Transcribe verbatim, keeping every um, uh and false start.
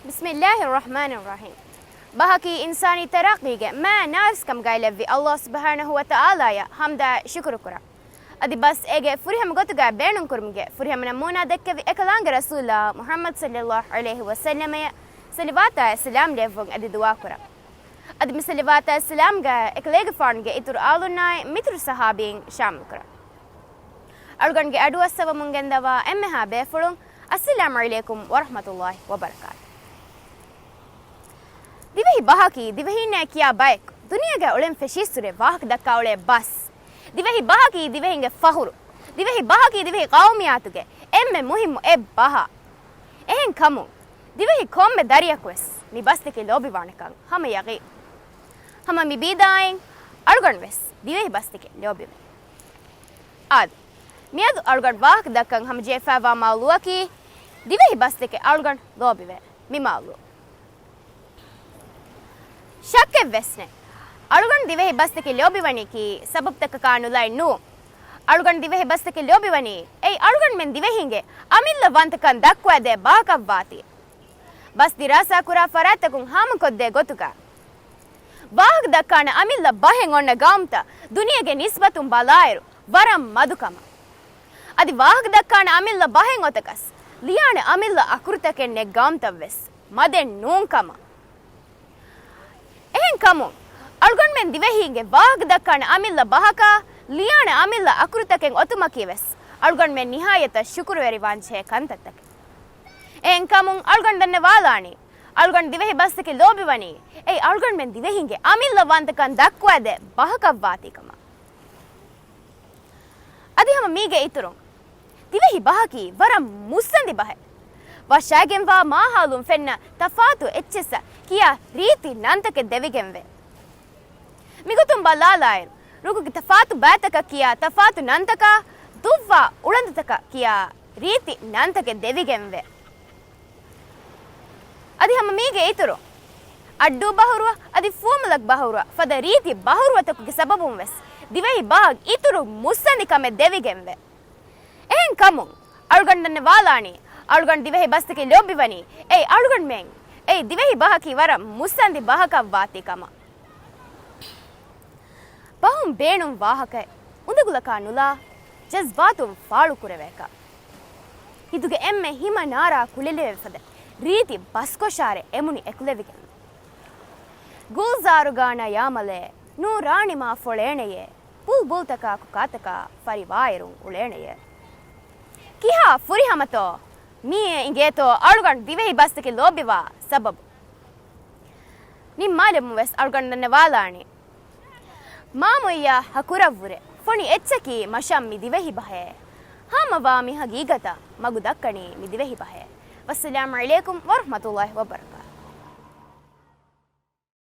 ބިސްމިއްލާހި ރަޙްމާނި ރަޙީމް. ބަހަކީ އިންސާނީ ތަރައްޤީގެ މާ ނާރިސްކަމުގައި ލެއްވި އައްލާހު ސުބްޙާނަހޫ ވަތަޢާލާއަށް ޙަމްދާއި ޝުކުރު ކުރަން. އަދި ބަސް އޭގެ ފުރިހަމަ ގޮތުގައި ބޭނުންކުރުމުގެ ފުރިހަމަ ނަމޫނާ ދެއްކެވި އެކަލާނގެ ރަސޫލާ މުޙައްމަދު ޞައްލައްލާހު ޢަލައިހި ވަސައްލަމަޔަށް ޞަލަވާތާއި ސަލާމް ލެއްވުން އަދި ދުޢާ ކުރަން. އަދި މި ޞަލަވާތާއި ސަލާމްގައި އެކަލޭގެފާނުގެ އިތުރު އާލުންނާއި މިތުރު ޞަޙާބީން ޝާމިލް ކުރަން. އަޅުގަނޑުގެ އަޑުއައްސަވަމުން ގެންދަވާ އެންމެހާ ބޭފުޅުން، އައްސަލާމު ޢަލައިކުމް ވަރަޙްމަތުﷲި ވަބަރަކާތުހު. ދިވެހި ބަހަކީ ދިވެހީންނޭ ކިޔާ ބަޔަކު ދުނިޔޭގަ އުޅެން ފެށީއްސުރެ ވާހަކަ ދައްކާ އުޅޭ ބަސް. ދިވެހި ބަހަކީ ދިވެހިންގެ ފަހުރު. ދިވެހި ބަހަކީ ދިވެހި ޤައުމިއްޔާތުގެ އެންމެ މުހިއްމު އެއް ބަހާ. އެހެން ކަމުން، ދިވެހި ކޮންމެ ދަރިޔަކުވެސް މި ބަސްދެކެ ލޯބިވާނެކަން ހަމަ ޔަގީން. ހަމަ މި ބީދާއިން އަޅުގަނޑު ވެސް ދިވެހި ބަސްދެކެ ލޯބިވޭ. އާދެ، މިއަދު އަޅުގަނޑު ވާހަކަ ދައްކަން ހަމަޖެހިފައިވާ މައުޟޫޢަކީ، ދިވެހި ބަސްދެކެ އަޅުގަނޑު ލޯބިވޭ މި މައުޟޫޢު. ޝައްކެއްވެސް ނެތް، އަޅުގަނޑު ދިވެހި ބަސްދެކެ ލޯބިވަނީކީ ސަބަބުތަކަކާ ނުލައެއް ނޫން. އަޅުގަނޑު ދިވެހި ބަސްދެކެ ލޯބިވަނީ، އެއީ އަޅުގަނޑުމެން ދިވެހީންގެ އަމިއްލަ ވަންތަކަން ދައްކުވައިދޭ ބަހަކަށްވާތީ. ބަސް ދިރާސާ ކުރާ ފަރާތްތަކުން ހާމަކޮށްދޭ ގޮތުގަ، ވާހަކަ ދައްކާނެ އަމިއްލަ ބަހެއް އޮންނަ ގައުމުތައް ދުނިޔޭގެ ނިސްބަތުން ބަލާއިރު ވަރަށް މަދު ކަމަށް. އަދި ވާހަކަ ދައްކާނެ އަމިއްލަ ބަހެއް އޮތަކަސް ލިޔާނެ އަމިއްލަ އަކުރުތަކެއް ނެތް ގައުމުތައް ވެސް މަދެއް ނޫން ކަމަށް. އެހެން ކަމުން، އަޅުގަނޑުމެން ދިވެހީންގެ ވާހަކަ ދައްކާނެ އަމިއްލަ ބަހަކާ ލިޔާނެ އަމިއްލަ އަކުރުތަކެއް އޮތުމަކީ ވެސް އަޅުގަނޑުމެން ނިހާޔަތަށް ޝުކުރުވެރިވާން ޖެހޭ ކަންތައްތަކެއް. އެހެން ކަމުން އަޅުގަނޑު ދަންނަވާލާނީ، އަޅުގަނޑު ދިވެހި ބަސްދެކެ ލޯބިވަނީ، އެއީ އަޅުގަނޑުމެން ދިވެހީންގެ އަމިއްލަ ވަންތަކަން ދައްކުވައިދޭ ބަހަކަށްވާތީ ކަމަށް. އަދި ހަމަ މީގެ އިތުރުން، ދިވެހި ބަހަކީ ވަރަށް މުއްސަނދި ބަހެއް. ވަށާގެންވާ މާހައުލުން ފެންނަ ތަފާތު އެއްޗިއްސަށް ކިޔާ ރީތި ނަންތަކެއް ދެވިގެންވޭ. މިގޮތުން ބަލާލާއިރު، ރުކުގެ ތަފާތު ބައިތަކަށް ކިޔާ ތަފާތު ނަންތަކާ، ދުއްވާ އުޅަނދުތަކަށް ކިޔާ ރީތި ނަންތަކެއް ދެވިގެންވޭ. އަދި ހަމަ މީގެ އިތުރު، އައްޑޫ ބަހުރުވަ އަދި ފޫމަލަކު ބަހުރުވަ ފަދަ ރީތި ބަހުރުވަތަކުގެ ސަބަބުން ވެސް ދިވެހި ބަހަށް އިތުރު މުއްސަނދި ކަމެއް ދެވިގެންވޭ. އެހެން ކަމުން، އަޅުގަނޑު ދަންނަވާލާނީ، އަޅުގަނޑު ދިވެހި ބަސްދެކެ ލޯބިވަނީ، އެއީ އަޅުގަނޑުމެން، އެއީ ދިވެހި ބަހަކީ ވަރަށް މުއްސަނދި ބަހަކަށް ވާތީ ކަމަށް. ބަހުން ބޭނުން ވާހަކައެއް އުނދަގުލަކާ ނުލާ، ޖަޒްބާތުން ފާޅުކުރެވޭކަށް. ހިތުގެ އެންމެ ހިމަ ނާރާ ކުޅެލެވޭ ފަދަ ރީތި ބަސްކޮށާރެއް އެމުނި އެކުލެވިގެން. ގުލްޒާރުގާނަ ޔާމަލޭ، ނޫރާނިމާ ފޮޅޭނެޔޭ، ބުލްބުލްތަކާ ކުކާތަކާ ފަރިވާއިރުން އުޅޭނެޔޭ. ކިހާ ފުރިހަމަތޯ މިއޭ އިނގޭތޯ އަޅުގަނޑު ދިވެހި ބަސްދެކެ ލޯބިވާ ސަބަބު. ނިންމާލަމުން ވެސް އަޅުގަނޑު ދަންނަވާލާނީ، މާމޮޔަށް ހަކުރަށްވުރެ ފޮނި އެއްޗަކީ މަށަށް މި ދިވެހި ބަހޭ. ހާމަވާ މި ހަގީގަތަށް މަގު ދައްކަނީ މި ދިވެހި ބަހޭ. ވައްސަލާމު ޢަލައިކުމް ވަރަޙްމަތުﷲި ވަބަރަކާތުހު.